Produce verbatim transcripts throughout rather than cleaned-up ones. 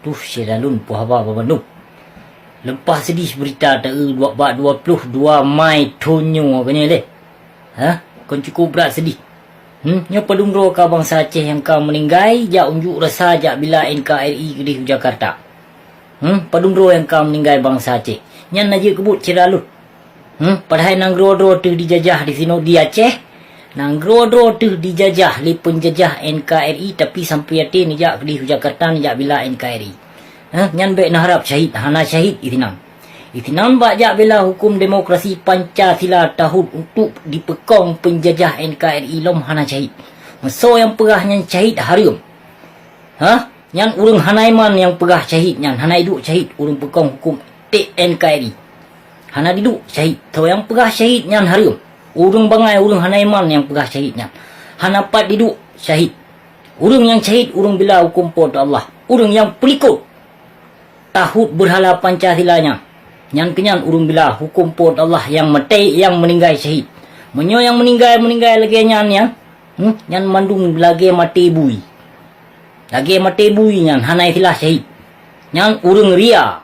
Tuh syedara lôn peue haba banmandum. Leupah seudeh beurita taeu bak dua ploh dua Mai thon nyoe keunoe lé. Hah? Kon cukup brat seudeh. Hmm, nyoe padum droe ka bansa Aceh nyang ka meuninggai jak unjuk rasa jak bila N K R I keudeh u Jakarta. Hmm, padum droe nyang ka meuninggai bansa Aceh. Nyan na jeuet keubuet syedara lôn. Hmm, padahai nanggroe droe teuh dijajah disinoe di Aceh. Nanggroe droe teuh dijajah lé peunjajah N K R I, tapi sampoe até neujak keudeh u Jakarta neujak bila N K R I. Hah, nyan bék neuharab syahid, hana syahid isinan. Isinan bak jak bela huköm demokrasi Pancasila tahun untuk dipeukong peunjajah N K R I lom hana syahid. Meusoe nyang peugah nyan syahid hareuem. Hah? Nyan ureuëng hana iman nyang peugah syahid nyan, hana iduek syahid ureuëng peukong huköm N K R I. Hana diduek syahid. Soe nyang peugah syahid nyan hareuem. Ureuëng bangai, ureuëng hana iman nyang peugah syahid nyan. Hana pat diduek syahid. Ureuëng nyang syahid ureuëng bila huköm Po teu Allah. Ureuëng nyang peulikot tahut beurhala Pancasila nyan. Nyan keunyan ureuëng bila huköm Po teu Allah nyang maté, nyang meuninggai syahid. Meunyoe nyang meuninggai, meuninggai lagée nyan, nyan, hmm, nyan mandum lagée maté bui. Lagée maté bui nyan hana istilah syahid. Nyan ureuëng ria.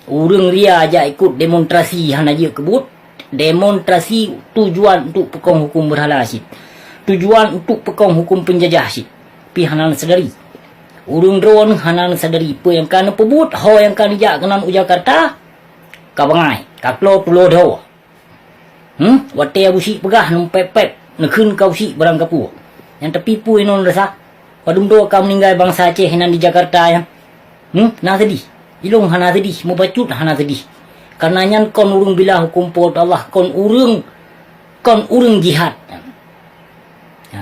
Ureuëng ria jak ikot demonstrasi hana jeuet keubuet. Demonstrasi tujuan untuk peukong huköm beurhala cit. Tujuan untuk peukong huköm peunjajah cit. Pi hana neusadari. Ureuëng droe hana neusadari peue nyang ka neupeubuet, ho nyang ka neujak keunan u Jakarta, ka bangai, ka klo tulo dhoe. Hmm, watée Abu Syik peugah neupép-pép, neukheun ka Abu Syik barang kapue. Nyang tapi peue inong rasa, padum droe ka meuninggai bansa Aceh nan di Jakarta nyan. Hmm, na seudih. Ilong hana seudih, mubacut hana seudih. Karena nyan kon ureuëng bila huköm Po teu Allah, kon ureuëng, kon ureuëng jihad.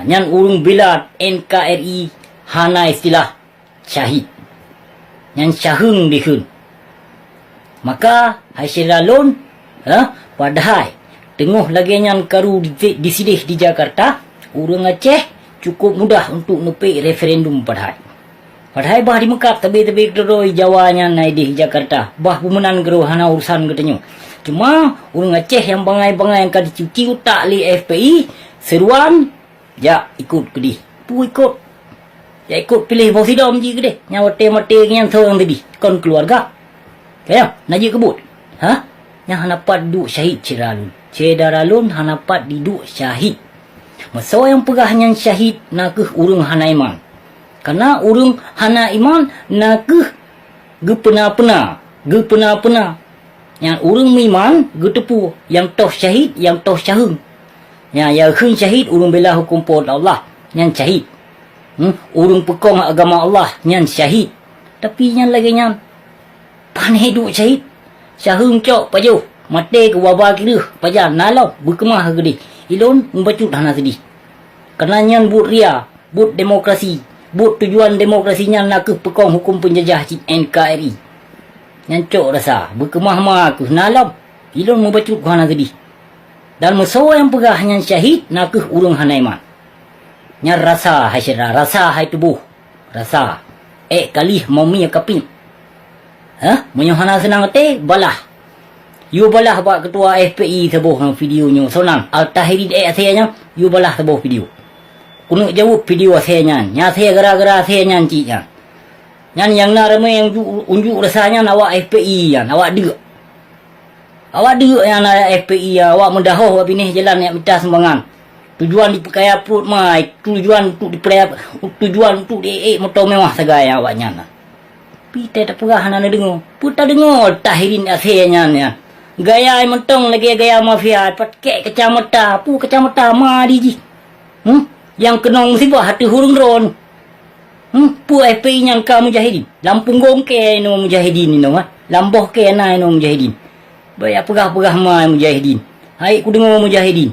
Nyan ureuëng bila N K R I hana istilah syahid. Nyan syaheueng dikheun. Maka hai syedara lôn, ha, padahai teungoh lagée nyan karu di, disideh di Jakarta, ureuëng Aceh cukup mudah untuk neupék referendum padahai. Padahai bah di Meukab tabe-tabe keudroe Jawa nyan na ideh Jakarta, bah peumeunan keudroe hana urusan geutanyoe. Cuma ureuëng Aceh nyang bangai-bangai nyang ka dicuci utak lé F P I, seuruan, jak ikot keudeh. Peue ikot? Jak ikot piléh boh sidom jih keudeh. Nyang watée maté nyan soe nyang seudih? Kon keuluwarga. Kayang, na jeuet keubuet. Ha? Nyang hana pat duek syahid syedara lôn. Syedara lôn hana pat diduek syahid. Meusoe nyang peugah nyan syahid na kheueh ureuëng hana iman. Karena ureuëng hana iman na kheueh geupeuna-peuna, geupeuna-peuna. Nyan ureuëng meuiman geuteupeue nyang toh syahid, nyang toh syaheueng. Nyan nyang kheun syahid ureuëng bela huköm Po teu Allah, nyan syahid. Hmm, ureuëng peukong agama Allah, nyan syahid. Tapi nyan lagée nyan, pane duek syahid? Syaheueng cok pajoh, maté keu waba kireueh pajan na lom beukeumah keudeh. Ilôn mubacut hana seudih. Karena nyan buet ria. Buet demokrasi, buet tujuan demokrasi nyan na kheueh peukong huköm peunjajah cit N K R I. Nyan cok rasa, beukeumah ma kheueh na lom, ilôn mubacut kheueh hana seudih. Dan meusoe nyang peugah nyan syahid na kheueh ureuëng hana iman. Nyan rasa hai syedara, rasa hai tuboh, rasa. Ék kalih momie kapit. Hah? Meunyoe hana seunang até, balah. Yue balah bak keutua F P I saboh ngon video nyoe. Sonang, Al-Tahirin ék asée nyan, yue balah saboh video. Keuneuk jaweueb video asée nyan. Nyan asée gara-gara asée nyan cit nyan. Nyan nyang na ramé nyang ju-, unjuk rasa nyan awak F P I nyan, awak deuk. Awak deuk nyan na F P I nyan, awak meudahoh bak binéh jalan jak mita sumbangan. Tujuan dipeukaya pruet mai, tujuan untuk dipeuraya, tujuan untuk diék-ék moto mewah sagai awak nyan. Pi teupeugah hana neudeungoe. Peue tadeungoe Tahirin asée nyan, nyan. Gaya mantong lagée gaya mafia, pakék kacamata, peue kacamata ma di jih. Hmm? Nyang keunong musibah ateueh ureuëng droe. Hmm? Peue F P I nyang ka mujahidin? Lam punggong kée inoe mujahidin inoe, ha? Lam boh kée na inoe mujahidin. Baya peugah-peugah ma mujahidin. Hai kudeungoe mujahidin.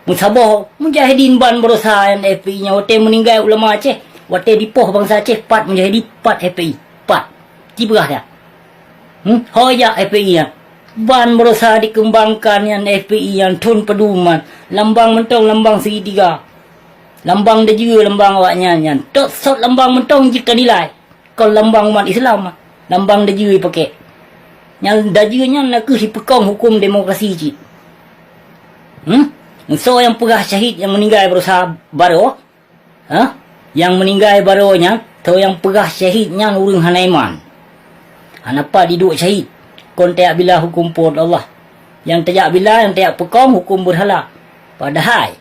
Meusaboh mujahidin ban baroesa nyan F P I nyan watée meuninggai ulama Aceh, watée dipoh bansa Aceh pat mujahidin, pat F P I, pat. Ci peugah dak? Hmm? Ho jak F P I nyan. Ban baroesa dikeumbangkan nyan F P I nyan thon padum man. Lambang mantong lambang segitiga. Lambang dajeue lambang awaknyan nyan. Tot sot lambang mantong jih ka nilai. Kon lambang umat Islam, lambang dajeue ipakék. Nyang dajeue nyan na kheueh jipeukong huköm demokrasi cit. Hmm? Soe nyang peugah syahid nyang meuninggai baroesa baroe? Hah? Nyang meuninggai baroe nyan, soe nyang peugah syahid nyan ureuëng hana iman. Hana pat jiduek syahid, kon tajak bila huköm Po teu Allah. Nyang tajak bila, nyang tajak peukong huköm beurhala. Padahai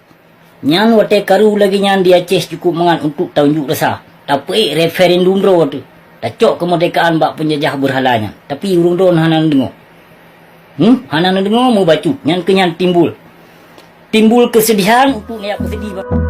nyan watée karu lagée nyan di Aceh cukup mangat untuk taunjuk rasa, tapeuék referendum droe teuh, tacok keumeurdekaan bak peunjajah beurhala nyan. Tapi ureuëng droe hana neudeungoe. Hmm, hana neudeungoe, meubacut. Nyan keuh nyan timbul, timbul keusedihan untuk neujak peuseudih bak